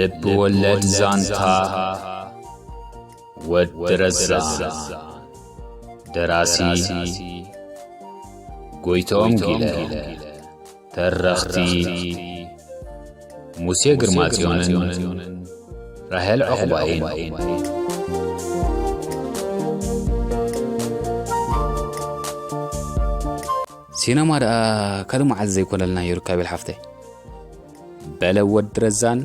ልቢ ወለድ ዛንታ ወዲ ረዛን። ደራሲ ጎይቶም ጊለ። ተረኽቲ ሙሴ ግርማጽዮንን ራሄል ዑቕባይን። ሲነማ ደኣ ካልእ መዓልቲ ዘይኮነልና ዮርካቤል ሓፍተይ፣ በለ ወዲ ረዛን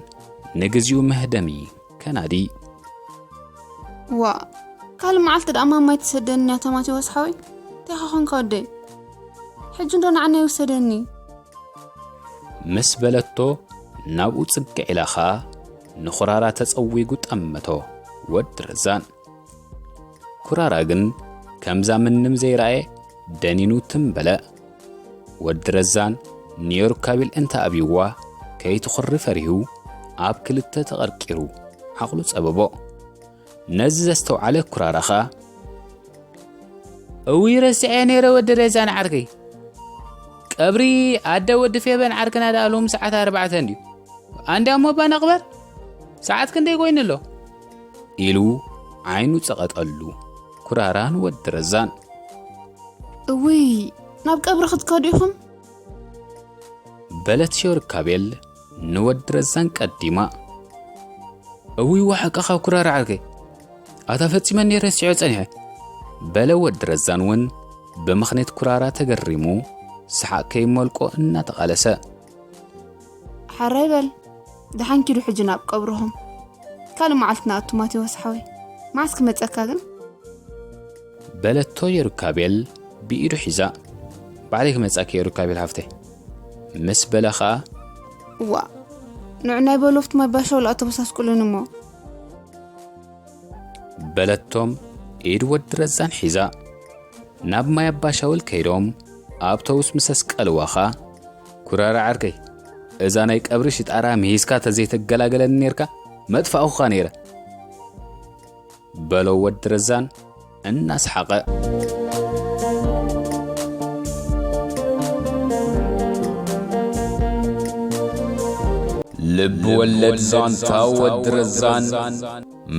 ንግዚኡ መህደሚ ከናዲ። ዋ፣ ካልእ መዓልቲ ደኣ ማማ ኣይትሰደኒ እያ፣ ታማቴዎስ ሓወይ። እንታይ ኾንካ ወደይ? ሕጂ እንዶ ንዓና ይውሰደኒ። ምስ በለቶ ናብኡ ጽግዕ ኢላ ኸኣ ንኹራራ ተጸዊጉ ጠመቶ ወዲ ረዛን። ኩራራ ግን ከምዛ ምንም ዘይረኣየ ደኒኑ ትም በለ። ወዲ ረዛን ንዮርካቤል እንተ ኣብይዋ ከይትኹሪ ፈሪሁ ኣብ ክልተ ተቐርቂሩ ዓቕሉ ጸበቦ። ነዚ ዘስተውዓለ ኩራራ ኸኣ፣ እውይ ረሲዐ ነይረ ወዲ ረዛን ዓርከይ። ቀብሪ ኣደ ወዲ ፌበን ዓርክና ደኣ ሎም ሰዓት ኣርባዕተ እንድዩ። ኣንድያ እሞ እባ ንቕበር? ሰዓት ክንደይ ኮይኑ ኣሎ? ኢሉ ዓይኑ ጸቐጠሉ ኩራራ ንወዲ ረዛን። እውይ፣ ናብ ቀብሪ ክትከዱ ኢኹም? በለት ዮርካቤል ንወዲ ረዛን ቀዲማ። እውይ፣ ወሓቅኻ ኩራራ ዓርከይ። ኣታ ፈጺመ ነይረ ረሲዖ ጸኒሐ። በለ ወዲ ረዛን እውን ብምኽንያት ኩራራ ተገሪሙ ሰሓቕ ከይመልቆ እናተቓለሰ። ሕራይ በል፣ ደሓን ኪዱ ሕጂ ናብ ቀብርኹም። ካልእ መዓልቲ ንኣቱ ማቴዎስ ሓወይ። መዓስ ክመጸካ ግን? በለቶ ዮርካቤል ብኢዱ ሒዛ። ባዕለይ ክመጻኪ ዮርካቤል ሓፍተይ። ምስ በለ ኸኣ፣ እዋ፣ ንዑ ናይ በሎፍት ማይ ባሻውል ኣተበሳስቁልን እሞ። በለቶም ኢድ ወዲ ረዛን ሒዛ። ናብ ማይ ኣባሻውል ከይዶም ኣብቶቡስ ምስ ኣስቀልዋ ኸኣ፣ ኩራራ ዓርከይ፣ እዛ ናይ ቀብሪ ሽጣራ ምሂዝካ ተዘይተገላገለኒ ኔርካ መጥፋእኹኻ ነይረ። በሎ ወዲ ረዛን እናሰሓቐ። ልብ ወለድ ዛንታ ወዲ ረዛን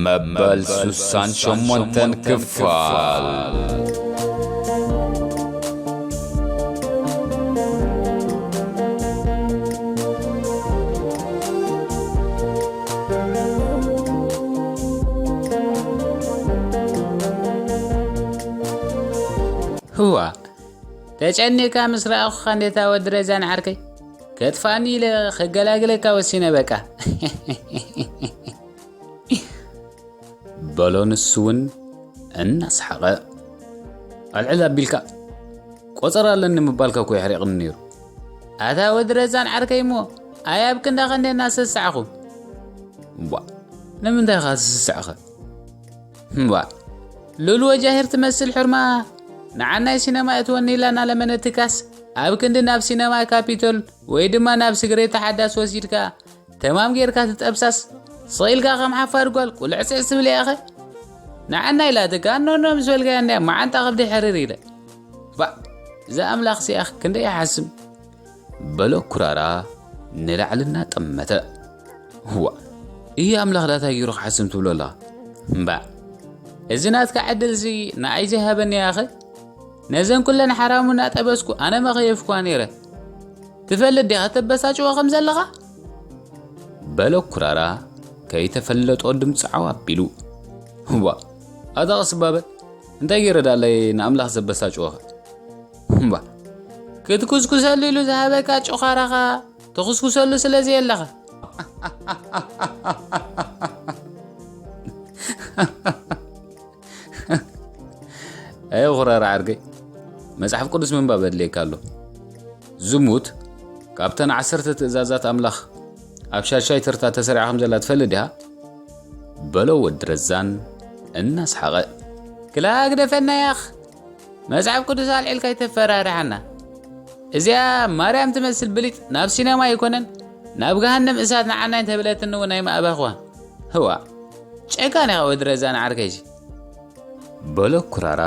መበል ሱሳን ሸሞንተን ክፋል። ህዋ፣ ተጨኒካ ምስ ረኣኹኻ እንዴታ ወዲ ረዛን ዓርከይ፣ ከጥፋኒ ኢለ ክገላግለካ ወሲነ በቃ። በሎ ንሱ እውን እናሰሓቐ። ኣልዕል ኣቢልካ፣ ቆጸራ ኣለኒ ምባልካ እኮ የሕሪቕኒ ነይሩ። ኣታ ወዲ ረዛን ዓርከይ እሞ፣ ኣይ ኣብ ክንዳ ኸንደ እናሰሳዕኹ። እምቧ፣ ንምንታይ ኸ ትስስዕኸ? እምቧ፣ ሉል ወጃሂር ትመስል ሕርማ፣ ንዓናይ ሲነማ እትወኒ ኢላ እናለመነትካስ፣ ኣብ ክንዲ ናብ ሲነማ ካፒቶል ወይ ድማ ናብ ስግሬታ ሓዳስ ወሲድካ፣ ተማም ጌርካ ትጠብሳስ፣ ስቕ ኢልካ ከም ሓፋር ጓል ቁልዕስዕስ ትብል እያ ኸ? ንዓና ኢላትካ፣ ኖኖ ምስ በልካያ እንድያ መዓንጣ ከብዲ ሕርር ኢለ። ባእ፣ እዛ ኣምላኽ ሲኣኽ ክንደይ ይሓስም። በሎ ኩራራ ንላዕሊ እናጠመተ። እዋ፣ እሂ ኣምላኽ ዳታ ገይሩ ክሓስም ትብሎ ኣለኻ? እምባእ፣ እዚ ናትካ ዕድልሲ ንኣይ ዘይሃበኒ እያ ኸ? ነዘን ኩለን ሓራሙ እናጠበስኩ ኣነ መኸየፍኩዋ ነይረ። ትፈልጥ ዲኻ ተበሳጭዎ ከም ዘለኻ? በሎ ኩራራ ከይተፈለጦ ድምፂ ዓው ኣቢሉ። እዋ፣ ኣታ ቀስ እባ በል። እንታይ ገይረ ዳለይ ንኣምላኽ ዘበሳጭዎ ኸ? እምባ፣ ክትኩስኩሰሉ ኢሉ ዝሃበካ ጭዃራኻ ትኹስኩሰሉ ስለ ዘየለኻ። ኣየ ኹራራ ዓርከይ፣ መጽሓፍ ቅዱስ ምንባብ የድልየካ ኣሎ። ዝሙት ካብተን ዓሰርተ ትእዛዛት ኣምላኽ ኣብ ሻሻይ ተርታ ተሰሪዓ ከም ዘላ ትፈልጥ ዲኻ? በሎ ወዲ ረዛን እናሰሓቐ። ክላ ግደፈና ያኽ፣ መጽሓፍ ቅዱስ ኣልዒልካ ኣይተፈራርሓና። እዚኣ ማርያም ትመስል ብሊጥ ናብ ሲነማ ኣይኮነን፣ ናብ ገሃነም እሳት ንዓናይ እንተበለትኒ እውን ኣይምኣበኽዋን። ህዋ፣ ጨካን ኢኻ ወዲ ረዛን ዓርከይሲ። በሎ ኩራራ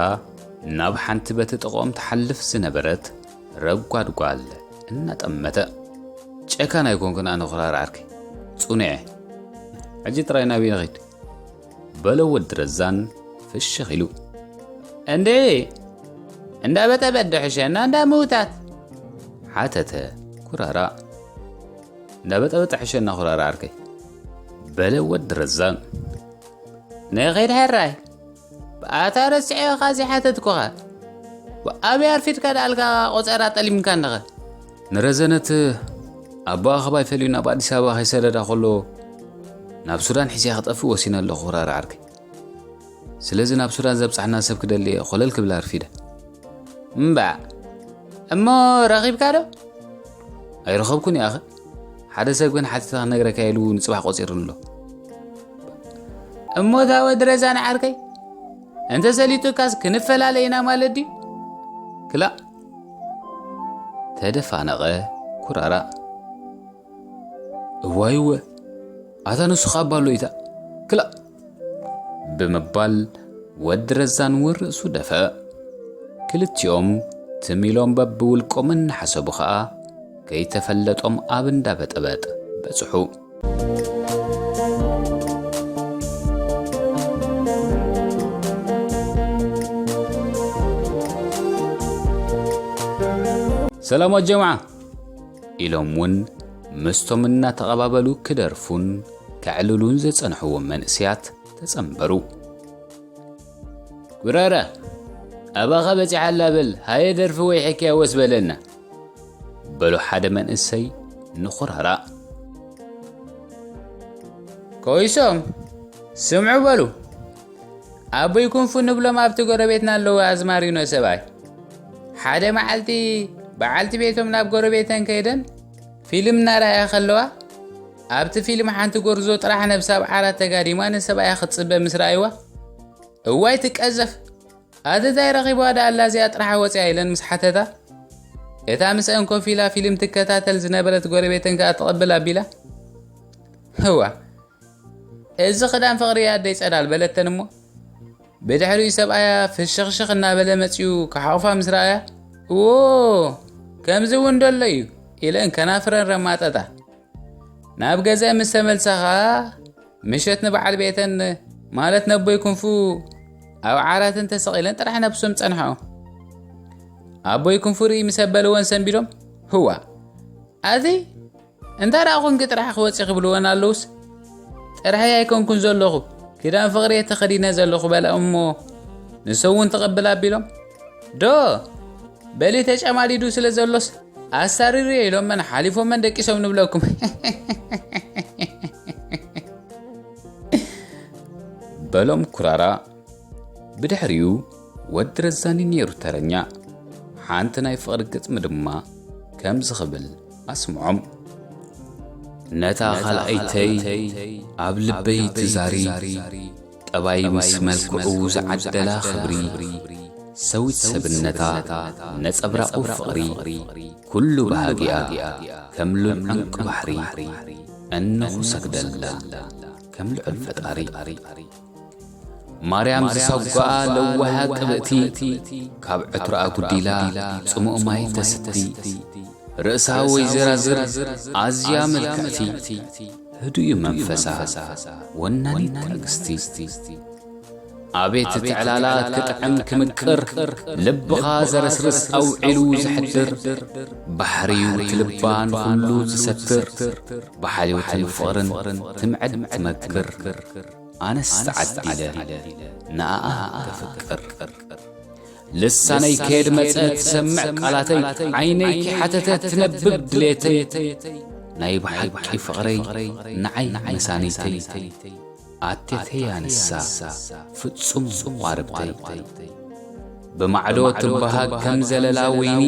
ናብ ሓንቲ በቲ ጥቕኦም ትሓልፍ ዝነበረት ረጓድ ጓል እናጠመተ። ጨካን ኣይኮንኩን ኣነ ኩራራ ዓርከይ፣ ጽኑዕ እየ። ሕጂ ጥራይ ናበይ ንኺድ? በሎ ወዲ ረዛን ፍሽኽ ኢሉ። እንዴ፣ እንዳ በጠበጥ ዶ ሕሸና እንዳ ምውታት? ሓተተ ኩራራ። እንዳ በጠበጥ ሕሸና ኩራራ ዓርከይ። በለ ወዲ ረዛን። ንኺድ ሕራይ። ኣታ ረሲዐኻ ዘይሓተትኩኻ። ኣበይ ኣርፊድካ ደኣልካ ቆጸራ ጠሊምካ እንድኸ? ንረዘነት ኣቦኣ ኻባይ ፈልዩ ናብ ኣዲስ ኣበባ ከይሰደዳ ከሎ ናብ ሱዳን ሒዘያ ክጠፍእ ወሲነ ኣለኹ ኩራራ ዓርከይ። ስለዚ ናብ ሱዳን ዘብጻሕና ሰብ ክደሊ እየ ኮለል ክብል ኣርፊደ። እምባእ፣ እሞ ረኺብካ ዶ? ኣይረኸብኩን እየ ኣኸ። ሓደ ሰብ ግን ሓቲተ ክነግረካ ኢሉ ንጽባሕ ቆጺሩኒ ኣሎ። እሞ እታ ወዲ ረዛን ዓርከይ፣ እንተሰሊጡካስ ክንፈላለ ኢና ማለት ድዩ? ክላእ። ተደፋነቐ ኩራራ። እዋይወ፣ ኣታ ንሱ ኻባ ኣሎ ኢታ። ክላእ። ብምባል ወዲ ረዛን እውን ርእሱ ደፍአ። ክልቲኦም ትም ኢሎም በብውልቆም እናሓሰቡ ኸኣ ከይተፈለጦም ኣብ እንዳ በጠበጥ በጽሑ። ሰላም ጀምዓ ኢሎም እውን ምስቶም እናተቐባበሉ ክደርፉን ከዕልሉን ዝጸንሕዎም መንእሰያት ተጸንበሩ። ጉራራ፣ ኣባኻ በጺሓ ኣላ በል፣ ሃየ ደርፊ ወይ ሕክያ ወስ በለና። በሎ ሓደ መንእሰይ ንኹራራ። ኮይሶም፣ ስምዑ በሉ። ኣቦይ ኩንፉ ንብሎም ኣብቲ ጎረቤትና ኣለዉ ኣዝማሪኖ ሰብኣይ። ሓደ መዓልቲ በዓልቲ ቤቶም ናብ ጎረቤተን ከይደን ፊልም እናረኣያ ከለዋ፣ ኣብቲ ፊልም ሓንቲ ጎርዞ ጥራሕ ነብሳ ኣብ ዓራት ተጋዲማ ንሰብኣያ ክትጽበ ምስ ረኣይዋ፣ እዋይ ትቀዘፍ! ኣቲ እንታይ ረኺብዋ ደኣ ኣላ እዚኣ ጥራሓ ወፂኣ? ኢለን ምስ ሓተታ፣ እታ ምስአን ኮፍ ኢላ ፊልም ትከታተል ዝነበረት ጎረቤተን ከኣ ትቕብል ኣቢላ፣ "እዋ፣ እዚ ክዳን ፍቕሪ ኣደይ ጸዳል" በለተን እሞ፣ ብድሕሪኡ ሰብኣያ ፍሽኽሽኽ እናበለ መጺኡ ክሓቑፋ ምስ ረኣያ፣ "እዎ፣ ከምዚ እውን ደሎ እዩ" ኢለን ከናፍረን ረማጠጣ። ናብ ገዘ ምስ ተመልሳ ኸኣ፣ ምሸት ንበዓል ቤተን፣ ማለት ነቦይ ክንፉ፣ ኣብ ዓራተን ተሰቒለን ጥራሕ ነብሶም ጸንሐኦ። ኣቦይ ክንፉ ርኢ ምስ ኣበልወን ሰንቢዶም፣ "ህዋ፣ ኣቲ እንታ ደኣ ኾንኪ ጥራሕ ክወጺ?" ክብልወን ኣለውስ፣ "ጥርሐይ ኣይኮንኩን ዘለኹ፣ ክዳን ፍቕሪ እየ ተኸዲነ ዘለኹ" በላ እሞ፣ ንሱ እውን ትቕብል ኣቢሎም፣ "ዶ፣ በሊ ተጨማዲዱ ስለ ዘሎስ ኣሳሪሩ እየ" ኢሎመን ሓሊፎመን ደቂሶም ንብለኩም። በሎም ኩራራ። ብድሕሪኡ ወዲ ረዛኒ ነይሩ ተረኛ። ሓንቲ ናይ ፍቕሪ ግጥሚ ድማ ከምዚ ክብል ኣስምዖም። ነታ ካልኣይተይ ኣብ ልበይ ትዛሪ፣ ጠባይ ምስ መልክዑ ዝዓደላ ክብሪ፣ ሰዊት ሰብነታ ነጸብራቑ ፍቕሪ፣ ኩሉ ባህጊኣ ከም ሉል ዕንቁ ባሕሪ፣ እነኹ ሰግደላ ከም ልዑል ፈጣሪ። ማርያም ዝሰጓኣ ለዋሃ ቅብእቲ፣ ካብ ዕትሮኣ ጉዲላ ጽሙእ ማይ ተስቲ፣ ርእሳ ወይ ዘራዝር ኣዝያ ምልክዕቲ፣ ህዱዩ መንፈሳ ወናኒት ትዕግስቲ። ኣቤት እቲ ዕላላ ክጥዕም ክምቅር፣ ልብኻ ዘረስርስ ኣውዒሉ ዝሕድር፣ ባሕርዩ እቲ ልባ ንኹሉ ዝሰትር፣ ብሓልዮትን ፍቕርን ትምዕድ ትመክር። ኣነስ ተዓዲለ ንኣኣ ከፍቅር። ልሳነይ ከየድመጸ ትሰምዕ ቃላተይ፣ ዓይነይ ከይሓተተ ትነብብ ድሌተይ። ናይ ብሓቂ ፍቕረይ ንዓይ መሳኒተይ፣ ኣቴተይ ኣንሳ ፍጹም ዋርብተይ። ብማዕዶ ትበሃግ ከም ዘለላ ወይኒ፣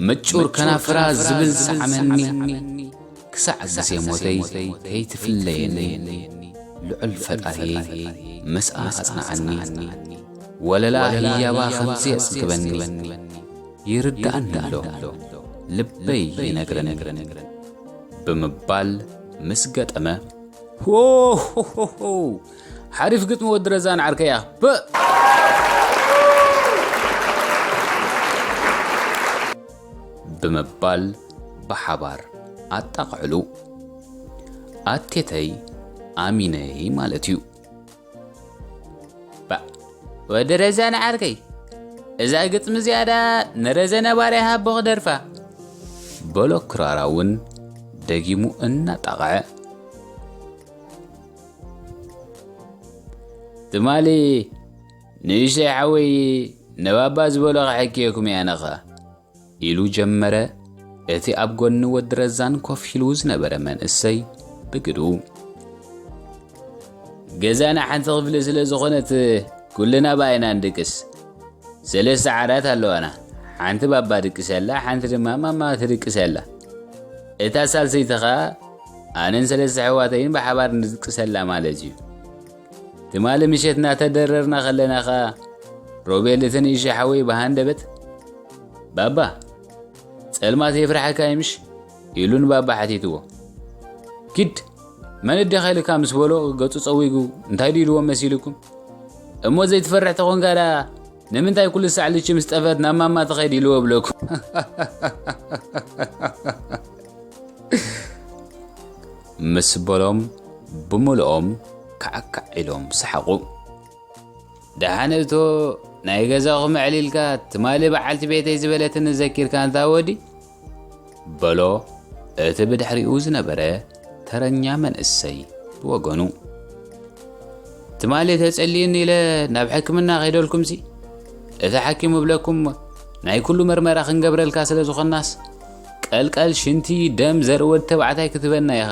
ምጩር ከናፍራ ዝብል ዝሰዓመኒ። ክሳዕ ግዜ ሞተይ ከይትፍለየኒ፣ ልዑል ፈጣሪየይ ምስኣ ኣጽንዓኒ። ወለላ ህያባ ከምዚ የጽግበኒ፣ ይርድኣኒ ኣሎ፣ ልበይ ይነግረኒ። ብምባል ምስ ገጠመ፣ ሆ፣ ሆ፣ ሆ፣ ሆ፣ ሓሪፍ ግጥሚ ወዲ ረዛን ዓርከያ። ፕእ! ብምባል ብሓባር ኣጣቕዕሉ። ኣቴተይ ኣሚነይ ማለት እዩ። ባእ፣ ወዲ ረዛን ዓርከይ፣ እዛ ግጥሚ እዚኣ ደኣ ንረዘነ ባርያ ሃቦ ክደርፋ፣ በሎ ክራራ እውን ደጊሙ እናጣቕዐ። ትማሊ ንእሽተይ ሓወይ ንባባ ዝበሎ ክሕክየኩም እየ ኣነኸ፣ ኢሉ ጀመረ። እቲ ኣብ ጎኒ ወዲ ረዛን ኮፍ ኢሉ ዝነበረ መንእሰይ ብግዱ፣ ገዛና ሓንቲ ክፍሊ ስለ ዝኾነት ኩልና ባይና ንድቅስ። ሰለስተ ዓራት ኣለዋና። ሓንቲ ባባ ድቅሰላ፣ ሓንቲ ድማ ማማ ትድቅሰላ። እታ ሳልሰይቲ ኸኣ ኣነን ሰለስተ ኣሕዋተይን ብሓባር ንድቅሰላ ማለት እዩ። ትማሊ ምሸት እናተደረርና ከለና ኸኣ ሮቤል እቲ ንእሽቶ ሓወይ ብሃንደበት፣ "ባባ፣ ጸልማት የፍርሓካ ይምሽ?" ኢሉ ንባባ ሓቲትዎ። "ኪድ፣ መን እዴኻ?" ኢልካ ምስ በሎ ገጹ ጸዊጉ፣ እንታይ ድዩ ኢልዎ መሲልኩም? እሞ ዘይትፈርሕ ተኾንካ ደኣ ንምንታይ ኩሉ ሳዕ ልቺ ምስ ጠፈት ናብ ማማ ትኸይድ ኢልዎ ብለኩም? ምስ በሎም ብምልኦም ካዕካዕ ኢሎም ሰሓቑ። "ደሓን እቶ ናይ ገዛኹም ኣዕሊልካ ትማሊ በዓልቲ ቤተይ ዝበለትኒ ዘኪርካ እንታ ወዲ?" በሎ እቲ ብድሕሪኡ ዝነበረ ተረኛ መንእሰይ ብወገኑ። "ትማሊ ተጸልዩኒ ኢለ ናብ ሕክምና ከይደልኩምሲ፣ እቲ ሓኪም እብለኩም ናይ ኩሉ መርመራ ክንገብረልካ ስለ ዝኾንናስ፣ ቀልቀል ሽንቲ ደም ዘርኢ ወዲ ተባዕታይ ክትበና ኢኻ።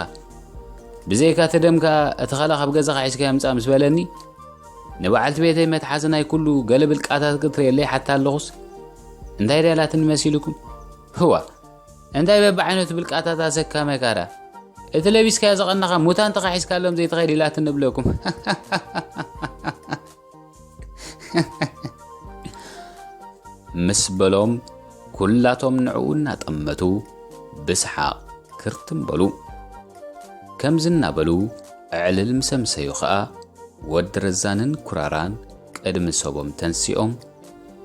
ብዘይካ እቲ ደምካ እቲ ኻልእ ካብ ገዛኻ ሒዝካዮ ምጻእ ምስ በለኒ፣ ንበዓልቲ ቤተይ መትሓዚ ናይ ኩሉ ገለ ብልቃታት ክትርእየለይ ሓታ ኣለኹስ፣ እንታይ ድያ ኢላትኒ መሲልኩም? ህዋ፣ እንታይ በብዓይነቱ ብልቃታት ኣሰካመካ ደኣ? እቲ ለቢስካዮ ዘቐናኻ ሙታን ተኻሒስካሎም ዘይትኸይድ ኢላትኒ እብለኩም?" ምስ በሎም፣ ኩላቶም ንዕኡ እናጠመቱ ብሰሓቕ ክርትም በሉ። ከምዚ እናበሉ ዕልል ምስ ኣምሰዩ ኸኣ፣ ወዲ ረዛንን ኩራራን ቅድሚ ሰቦም ተንሲኦም፣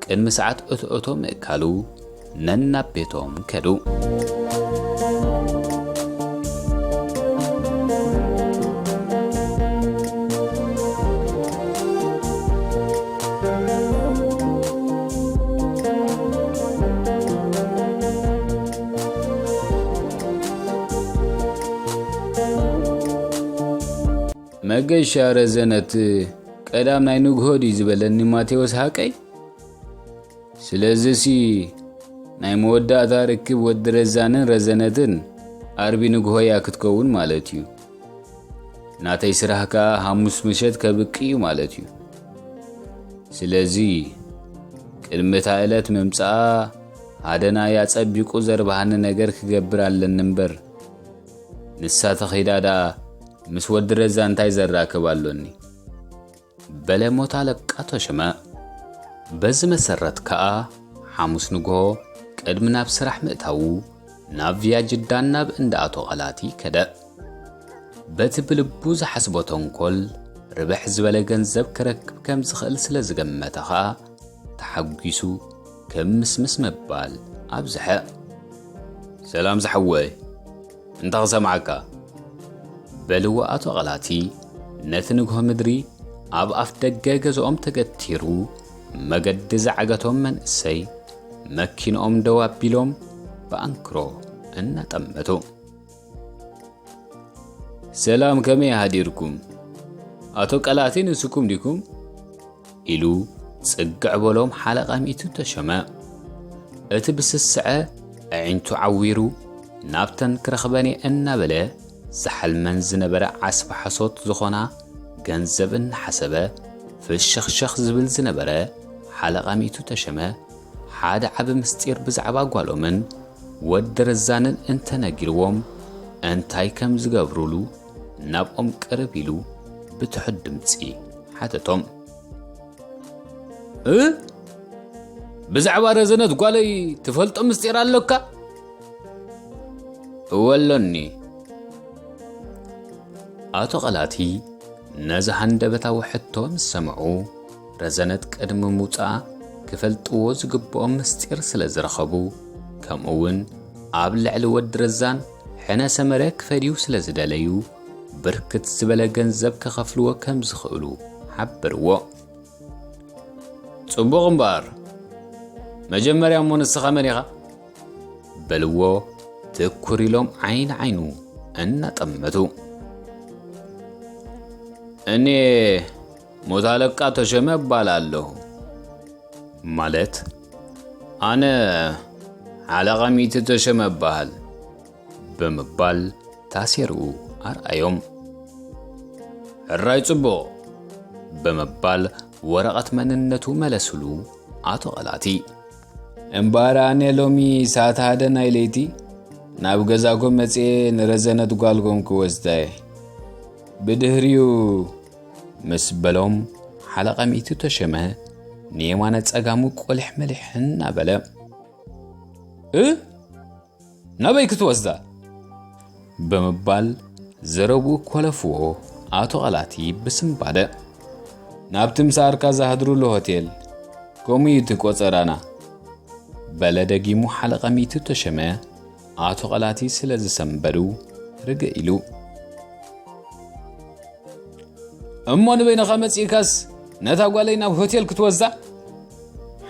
ቅድሚ ሰዓት እቶእቶ ምእካሉ ነናብ ቤቶም ከዱ። መገሻ ረዘነት ቀዳም ናይ ንግሆ ድዩ ዝበለኒ ማቴዎስ ሃቀይ? ስለዚሲ ናይ መወዳእታ ርክብ ወዲ ረዛንን ረዘነትን ኣርቢ ንግሆ እያ ክትከውን ማለት እዩ። ናተይ ስራሕ ከኣ ሓሙስ ምሸት ከብቂ እዩ ማለት እዩ። ስለዚ ቅድሚ እታ ዕለት ምምጻኣ ሃደናይ ኣጸቢቑ ዘርባሃኒ ነገር ክገብር ኣለኒ እምበር፣ ንሳ ተኸይዳ ደኣ ምስ ወዲ ረዛ እንታይ ዘራክብ ኣሎኒ? በለ ሞት ኣለቃ ተሾመ። በዚ መሰረት ከኣ ሓሙስ ንግሆ ቅድሚ ናብ ስራሕ ምእታዉ ናብ ቪያ ጅዳን ናብ እንዳ ኣቶ ቐላቲ ከደ። በቲ ብልቡ ዝሓስቦ ተንኮል ርብሕ ዝበለ ገንዘብ ክረክብ ከም ዝኽእል ስለ ዝገመተ ኸኣ ተሓጒሱ ክምስምስ ምባል ኣብዝሐ። "ሰላም ዝሓወይ፣ እንታ ክሰምዓካ?" በልዎ ኣቶ ቐላቲ ነቲ ንግሆ ምድሪ ኣብ ኣፍ ደገ ገዝኦም ተገቲሩ መገዲ ዝዓገቶም መንእሰይ መኪንኦም ደው ኣቢሎም ብኣንክሮ እናጠመቱ። "ሰላም፣ ከመይ ሃዲርኩም? ኣቶ ቀላቲ ንስኩም ዲኩም?" ኢሉ ጽግዕ በሎም ሓለቓ ሚእቱ ተሾመ። እቲ ብስስዐ ኣዒንቱ ዓዊሩ ናብተን ክረኽበን እየ እናበለ ዝሓልመን ዝነበረ ዓስቢ ሓሶት ዝኾና ገንዘብ እናሓሰበ ፍሸኽሸኽ ዝብል ዝነበረ ሓለቓ ሚእቱ ተሾመ ሓደ ዓቢ ምስጢር ብዛዕባ ጓሎምን ወዲ ረዛንን እንተነጊርዎም እንታይ ከም ዝገብሩሉ ናብኦም ቅርብ ኢሉ ብትሑት ድምጺ ሓተቶም። "እ? ብዛዕባ ረዘነት ጓለይ ትፈልጦ ምስጢር ኣሎካ?" "እወ ኣሎኒ።" ኣቶ ቐላቲ ነዚ ሃንደበታዊ ሕቶ ምስ ሰምዑ፣ ረዘነት ቅድሚ ምውጻኣ ክፈልጥዎ ዝግብኦም ምስጢር ስለ ዝረኸቡ፣ ከምኡውን ኣብ ልዕሊ ወዲ ረዛን ሕነ ሰመረ ክፈድዩ ስለ ዝደለዩ፣ ብርክት ዝበለ ገንዘብ ክኸፍልዎ ከም ዝኽእሉ ሓበርዎ። ጽቡቕ እምበኣር፣ መጀመርያ እሞ ንስኻ መን ኢኻ? በልዎ ትኩር ኢሎም ዓይኒ ዓይኑ እናጠመቱ። እኔ ሞት ኣለቃ ተሸመ እባላለሁ። ማለት ኣነ ሓለቓ ሚእቲ ተሸመ እበሃል። ብምባል ታሴርኡ ኣርኣዮም። ሕራይ ጽቡቕ ብምባል ወረቐት መንነቱ መለስሉ ኣቶ ቐላቲ። እምበኣር ኣነ ሎሚ ሰዓት ሓደ ናይ ለይቲ ናብ ገዛኩም መጽኤ ንረዘነት ጓልኩም ክወስዳ እየ። ብድህሪኡ ምስ በሎም ሓለቓ ሚእቲ ተሸመ ንየማነ ጸጋሙ ቆሊሕ መሊሕ እናበለ፣ እ ናበይ ክትወስዳ? ብምባል ዘረብኡ ኮለፍዎ ኣቶ ቐላቲ ብስምባደ። ናብቲ ምሳርካ ዝሃድሩሉ ሆቴል፣ ከምኡ እዩ እቲ ቆጸራና። በለ ደጊሙ ሓለቓ ሚእቲ ተሸመ ኣቶ ቐላቲ ስለ ዝሰምበዱ ርግእ ኢሉ። እሞ ንበይንኻ መጺእካስ ነታ ጓለይ ናብ ሆቴል ክትወስዳ?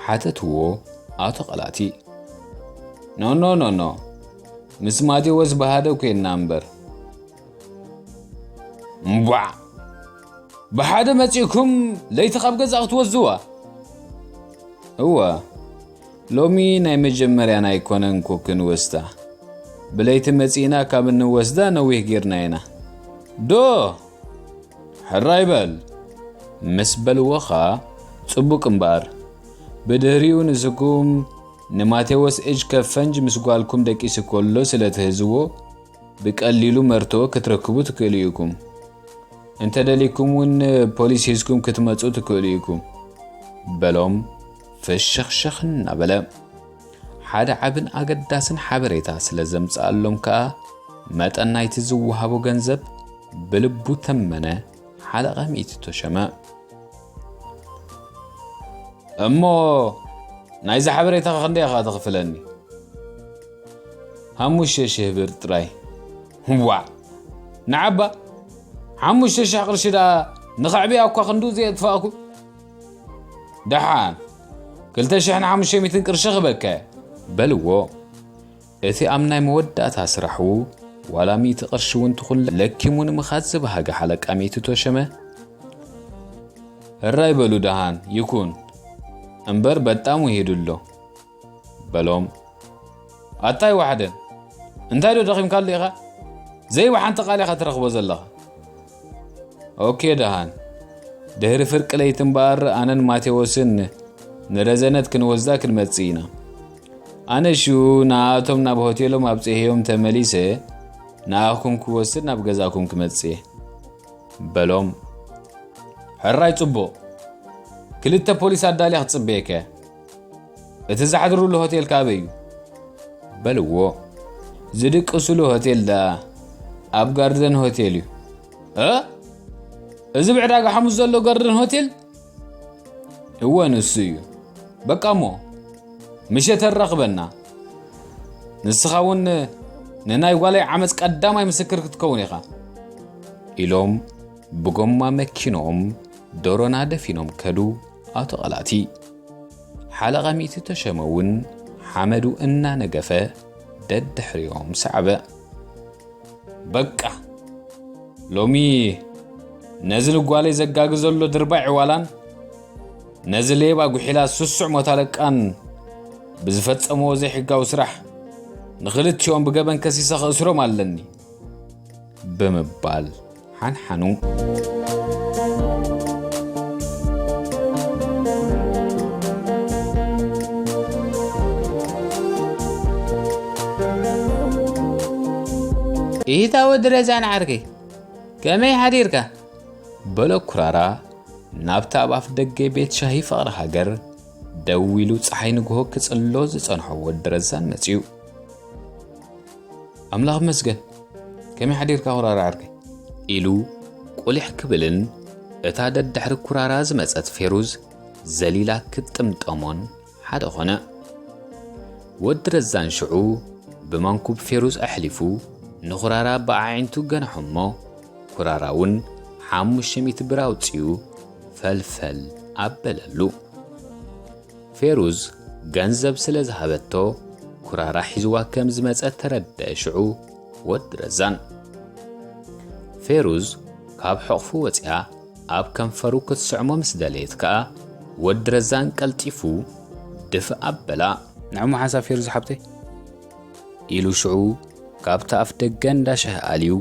ሓተትዎ ኣቶ ቐላቲ። ኖ ኖ ኖ ኖ፣ ምስ ማቴዎስ ብሓደ ኮይንና እምበር። እምቧዕ! ብሓደ መጺእኩም ለይቲ ካብ ገዛ ክትወስድዋ? እወ፣ ሎሚ ናይ መጀመርያና ኣይኮነን እኮ ክንወስዳ። ብለይቲ መጺእና ካብ እንወስዳ ነዊሕ ጌርና ኢና። ዶ ሕራይ በል ምስ በልዎ ኸኣ፣ ጽቡቕ እምበኣር፣ ብድሕሪኡ ንስኩም ንማቴዎስ እጅ ከፈንጅ ምስ ጓልኩም ደቂሱ ከሎ ስለ ትህዝዎ፣ ብቀሊሉ መርትኦ ክትረክቡ ትክእሉ ኢኹም። እንተ ደሊኩም እውን ፖሊስ ሒዝኩም ክትመጹ ትክእሉ ኢኹም፣ በሎም ፍሽኽሽኽ እናበለ። ሓደ ዓብን ኣገዳስን ሓበሬታ ስለ ዘምጽኣሎም ከኣ፣ መጠን ናይቲ ዝወሃቦ ገንዘብ ብልቡ ተመነ ሓለቓ ሚእቲ ተሸመ። እሞ ናይዚ ሓበሬታኻ ክንደይ ኢኻ ትኽፍለኒ? ሓሙሽተ ሽሕ ብር ጥራይ። ዋዕ! ንዓባ ሓሙሽተ ሽሕ ቅርሺ ደኣ ንኸዕብያ እኳ ክንድኡ ዘየጥፋእኩ። ደሓን ክልተ ሽሕን ሓሙሽተ ሚእትን ቅርሺ ክበከ። በልዎ። እቲ ኣብ ናይ መወዳእታ ስራሑ ዋላ ሚእቲ ቅርሺ እውን ትኹን ለኪሙ ንምኻድ ዝበሃገ ሓለቃ ሚእቲ ተሸመ፣ ሕራይ በሉ ደሓን ይኩን እምበር በጣም ውሂዱ ኣሎ። በሎም። ኣታይ ዋሕደን፣ እንታይ ዶ ደኺምካሉ ኢኻ? ዘይወሓንቲ ቃል ኢኻ ትረኽቦ ዘለኻ። ኦኬ ደሃን፣ ድሕሪ ፍርቂ ለይቲ እምበኣር ኣነን ማቴዎስን ንረዘነት ክንወስዳ ክንመጽእ ኢና። ኣነ ሽኡ ንኣቶም ናብ ሆቴሎም ኣብጽሔዮም ተመሊሰ ንኣኹም ክወስድ ናብ ገዛኩም ክመጽእ እየ። በሎም። ሕራይ ጽቡቕ፣ ክልተ ፖሊስ ኣዳልያ ክትጽበየካ እያ። እቲ ዝሓድሩሉ ሆቴል ካበይ እዩ? በልዎ። ዝድቅሱሉ ሆቴል ደኣ ኣብ ጋርደን ሆቴል እዩ። እ? እዚ ብዕዳጋ ሓሙስ ዘሎ ጋርደን ሆቴል? እወ ንሱ እዩ። በቃ እሞ ምሸት ኣራኽበና። ንስኻ እውን ንናይ ጓለይ ዓመፅ ቀዳማይ ምስክር ክትከውን ኢኻ። ኢሎም ብጎማ መኪኖም ዶሮና ደፊኖም ከዱ ኣቶ ቐላቲ። ሓለቓ ሚእቲ ተሸመ እውን ሓመዱ እናነገፈ ደድሕሪኦም ሰዓበ። በቃ ሎሚ ነዚ ንጓለይ ዘጋጊ ዘሎ ድርባይ ዕዋላን ነዚ ሌባ ጉሒላ ስሱዕ ሞት ኣለቃን ብዝፈጸምዎ ዘይሕጋዊ ስራሕ ንኽልቲኦም ብገበን ከሲሰ ክእስሮም ኣለኒ ብምባል ሓንሓኑ። ኢታ ወዲ ረዛን ዓርከይ፣ ከመይ ሓዲርካ? በሎ ኩራራ ናብቲ ኣብ ኣፍ ደገ ቤት ሻሂ ፍቕሪ ሃገር ደው ኢሉ ጸሓይ ንግሆ ክጽሎ ዝጸንሖ ወዲ ረዛን መጺኡ። ኣምላኽ ይመስገን፣ ከመይ ሓዲርካ ኩራራ ዓርከይ? ኢሉ ቁሊሕ ክብልን እታ ደድሕሪ ኩራራ ዝመጸት ፌሩዝ ዘሊላ ክትጥምጠሞን ሓደ ኾነ። ወዲ ረዛን ሽዑ ብመንኩብ ፌሩዝ ኣሕሊፉ ንኹራራ ብኣዒንቱ ገንሖ እሞ፣ ኩራራ እውን ሓሙሽተ ሚእቲ ብር ኣውጺኡ ፈልፈል ኣበለሉ። ፌሩዝ ገንዘብ ስለ ዝሃበቶ፣ ኩራራ ሒዝዋ ከም ዝመጸ ተረድአ። ሽዑ ወዲ ረዛን፣ ፌሩዝ ካብ ሕቕፉ ወጺኣ ኣብ ከንፈሩ ክትስዕሞ ምስ ደለየት ከኣ፣ ወዲ ረዛን ቀልጢፉ ድፍእ ኣበላ። ንዕሞ ሓንሳብ ፌሩዝ ሓብተይ፣ ኢሉ ሽዑ ካብቲ ኣፍ ደገ እንዳ ሻሂ ኣልዩ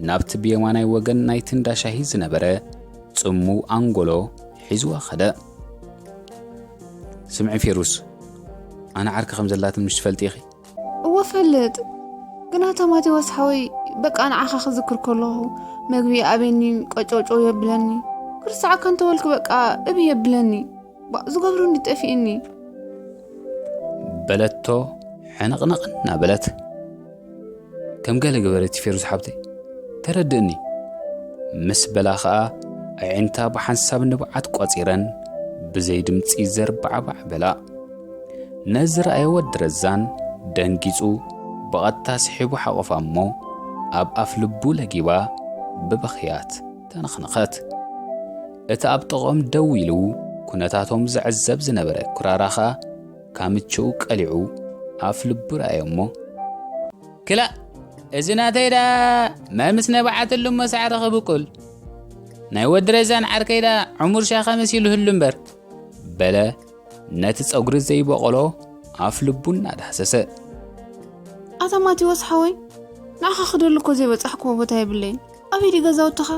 ናብቲ ብየማናይ ወገን ናይቲ እንዳ ሻሂ ዝነበረ ጽምው ኣንጎሎ ሒዝዋ ኸደ። ስምዒ ፌሩዝ፣ ኣነ ዓርኪ ከም ዘላትኒ ምሽ ትፈልጢ ኢኺ? እወ ፈልጥ፣ ግን ኣታ ማቴዎስ ሓወይ፣ በቃ ንዓኻ ክዝክር ከለኹ መግቢ ይኣብየኒ፣ ቀጨውጨው የብለኒ። ክርስዓካ እንተበልኩ በቃ እብ የብለኒ። ባእ ዝገብሮ እንዲ ጠፊእኒ። በለቶ ሕንቕንቕ እናበለት። ከም ገለ ግበረቲ ፌሩዝ ሓብተይ፣ ተረድእኒ። ምስ በላ ኸኣ ኣዒንታ ብሓንሳብ ንብዓት ቋጺረን ብዘይ ድምጺ ዘርባዕባዕ በላ። ነዚ ረኣየ ወዲ ረዛን ደንጊጹ ብቐጥታ ስሒቡ ሓቖፋ እሞ ኣብ ኣፍ ልቡ ለጊባ ብብኽያት ተነኽነኸት። እቲ ኣብ ጥቕኦም ደው ኢሉ ኩነታቶም ዝዕዘብ ዝነበረ ኩራራ ኸኣ ካምችኡ ቀሊዑ ኣፍ ልቡ ረኣዮ እሞ፣ ክላእ፣ እዚ ናተይ ደኣ መምስ ነባዓትሉ እሞ ሳዕሪ ክብቁል። ናይ ወዲ ረዛን ዓርከይ ደኣ ዕሙር ሻኻ መሲሉ ህሉ እምበር፣ በለ ነቲ ጸጉሪ ዘይበቖሎ ኣፍ ልቡ እናዳህሰሰ። ኣታ ማቴዎስ ሓወይ፣ ንዓኻ ክደሊ እኮ ዘይበጻሕክዎ ቦታ የብለይን። ኣበይ ድዩ ገዛውትኻ?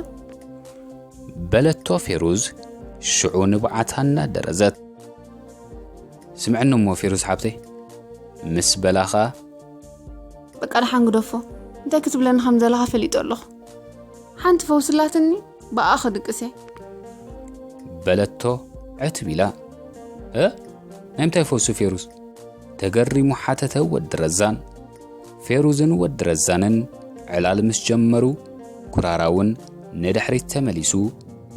በለቶ ፌሩዝ ሽዑ ንብዓታ እናደረዘት። ስምዕኒ እሞ ፌሩዝ ሓብተይ፣ ምስ በላ ኸኣ፣ በቃ ደሓን ግደፎ፣ እንታይ ክትብለኒ ከም ዘለኻ ፈሊጦ ኣለኹ። ሓንቲ ፈውስላትኒ፣ ብኣ ክድቅስ እየ። በለቶ ዕትብ ኢላ። እ? ናይ ምንታይ ፈውሲ ፌሩዝ? ተገሪሙ ሓተተ ወዲ ረዛን። ፌሩዝን ወዲ ረዛንን ዕላል ምስ ጀመሩ፣ ኩራራ እውን ንድሕሪት ተመሊሱ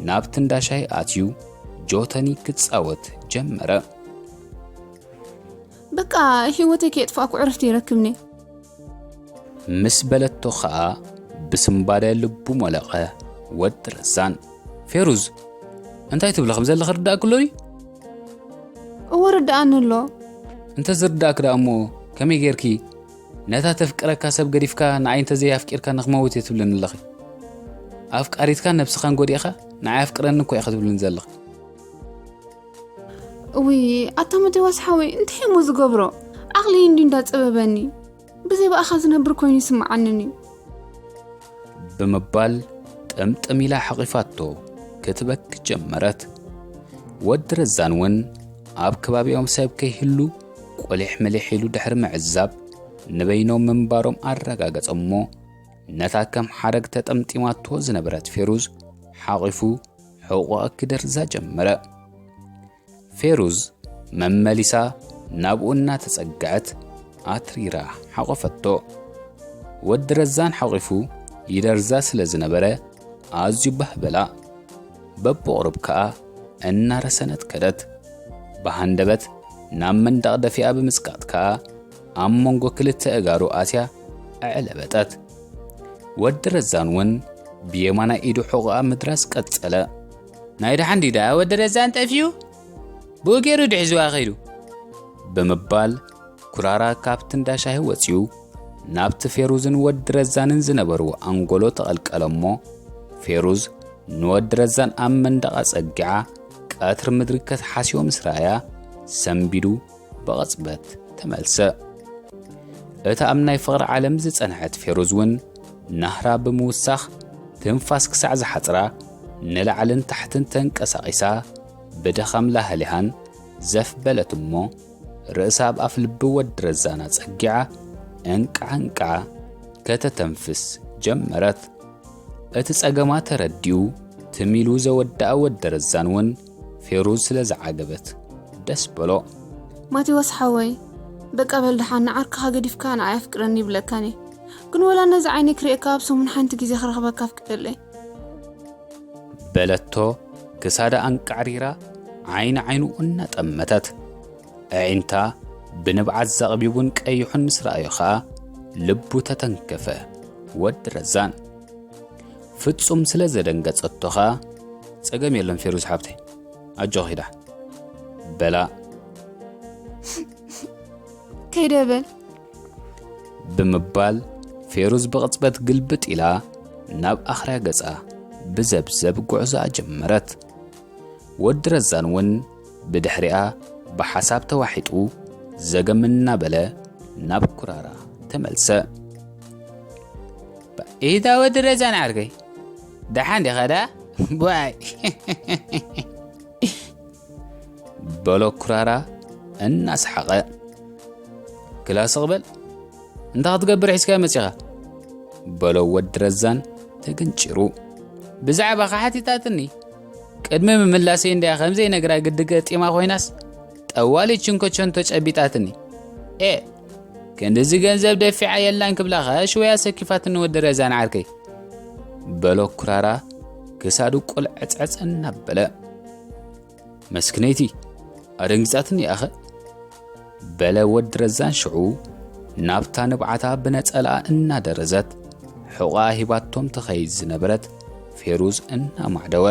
ናብቲ እንዳ ሻሂ ኣትዩ ጆተኒ ክጻወት ጀመረ። በቃ ህይወተይ ከየጥፋእኩ ዕረፍቲ ይረክብኒ። ምስ በለቶ ኸኣ ብስንባደ ልቡ ሞለቐ ወዲ ረዛን። ፌሩዝ፣ እንታይ ትብሊ ከም ዘለኺ ርዳእኪ ኣሎ ድዩ? እወ ርዳእኒ ኣሎ። እንተ ዝርዳእኪ ደኣ እሞ ከመይ ጌርኪ ነታ ተፍቅረካ ሰብ ገዲፍካ ንዓይ እንተ ዘይኣፍቂርካኒ ክመውት እየ ትብልኒ ኣለኺ? ኣፍቃሪትካ ነብስኻን ጎዲእኻ ንዓይ ኣፍቅረኒ እኮ ኢኻ ትብልኒ ዘለኺ። እውይ ኣታ ማቴዎስ ሓወይ እንታይ እሞ ዝገብሮ? ዓቕሊ እንዲ እንዳጸበበኒ። ብዘይ ብኣኻ ዝነብር ኮይኑ ይስምዓንን እዩ። ብምባል ጥምጥም ኢላ ሓቒፋቶ ክትበኪ ጀመረት። ወዲ ረዛን እውን ኣብ ከባቢኦም ሰብ ከይህሉ ቁሊሕ ምሊሕ ኢሉ ድሕሪ ምዕዛብ ንበይኖም ምንባሮም ኣረጋገጸ እሞ ነታ ከም ሓረግ ተጠምጢማቶ ዝነበረት ፌሩዝ ሓቒፉ ሕቖኣ ክደርዛ ጀመረ። ፌሩዝ መመሊሳ ናብኡ እናተጸግዐት ኣትሪራ ሓቖፈቶ። ወዲ ረዛን ሓቒፉ ይደርዛ ስለ ዝነበረ ኣዝዩ ባህ በላ። በብቑሩብ ከኣ እናረሰነት ከደት። ብሃንደበት ናብ መንደቕ ደፊኣ ብምጽቃጥ ከኣ ኣብ መንጎ ክልተ እጋሩ ኣትያ ኣዕለበጠት። ወዲ ረዛን እውን ብየማናይ ኢዱ ሕቖኣ ምድራስ ቀጸለ። ናይ ደሓን ድዩ ደኣ ወዲ ረዛን ጠፊኡ? ብኡ ገይሩ ድዩ ሒዝዋ ከይዱ? ብምባል ኩራራ ካብቲ እንዳ ሻሂ ወጺኡ ናብቲ ፌሩዝን ወዲ ረዛንን ዝነበርዎ ኣንጎሎ ተቐልቀለ እሞ ፌሩዝ ንወዲ ረዛን ኣብ መንደቕ ኣጸጊዓ ቀትሪ ምድሪ ክትሓስዮ ምስ ረኣያ ሰንቢዱ ብቕጽበት ተመልሰ። እታ ኣብ ናይ ፍቕሪ ዓለም ዝጸንሐት ፌሩዝ እውን ናህራ ብምውሳኽ ትንፋስ ክሳዕ ዝሓጽራ ንላዕልን ታሕትን ተንቀሳቒሳ ብድኻም ላህሊሃን ዘፍ በለት እሞ ርእሳ ኣብ ኣፍ ልቢ ወዲ ረዛን ኣጸጊዓ እንቃዕ እንቃዕ ከተተንፍስ ጀመረት። እቲ ጸገማ ተረዲኡ ትም ኢሉ ዘወድኣ ወዲ ረዛን እውን ፌሩዝ ስለ ዝዓገበት ደስ በሎ። ማቴዎስ ሓወይ፣ በቃ በል ደሓን ንዓርክኻ ገዲፍካ ንዓይ ኣፍቅረኒ ይብለካን እየ። ግን ወላ ነዚ ዓይነይ ክርእየካ ኣብ ሰሙን ሓንቲ ግዜ ክረኽበካ ኣፍቅደለይ። በለቶ ክሳዳ ኣንቃዕሪራ ዓይኒ ዓይኑ እናጠመተት። ኣዒንታ ብንብዓት ዘቕቢቡን ቀይሑን ምስ ረኣዮ ኸኣ ልቡ ተተንከፈ። ወዲ ረዛን ፍጹም ስለ ዘደንገጸቶ ኸኣ፣ "ጸገም የለን ፌሩዝ ሓብተይ፣ ኣጆኺ ዳ" በላ። ከይደ በል። ብምባል ፌሩዝ ብቕጽበት ግልብጥ ኢላ ናብ ኣኽርያ ገጻ ብዘብዘብ ጉዕዞኣ ጀመረት። ወዲ ረዛን እውን ብድሕሪኣ ብሓሳብ ተዋሒጡ ዘገም እናበለ ናብ ኩራራ ተመልሰ። "ኢታ ወዲ ረዛን ዓርከይ፣ ደሓን ዲኻ ዳ? ቧይ!" በሎ ኩራራ እናሰሓቐ። "ክላስ በል፣ እንታይ ክትገብር ሒዝካዮ መጺኻ?" በሎ ወዲ ረዛን ተገንጪሩ። "ብዛዕባኻ ሓቲታትኒ። ቅድሚ ምምላሰይ እንድያ ከም ዘይነግራ ግዲ ገጢማ ኮይናስ፣ ጠዋሊ ችንኮቸንቶ ጨቢጣትኒ። ኤ፣ ክንድዚ ገንዘብ ደፊዓ የላን ክብላኻ ሽወያ ሰኪፋትኒ ወዲ ረዛን ዓርከይ።" በሎ ኩራራ ክሳዱ ቁልዕጽዕጽ እናበለ። "መስክነይቲ፣ ኣደንጊጻትኒ ኣኸ?" በለ ወዲ ረዛን ሽዑ ናብታ ንብዓታ ብነጸላኣ እናደረዘት ሕቖኣ ሂባቶም ትኸይድ ዝነበረት ፌሩዝ እናማዕደወ።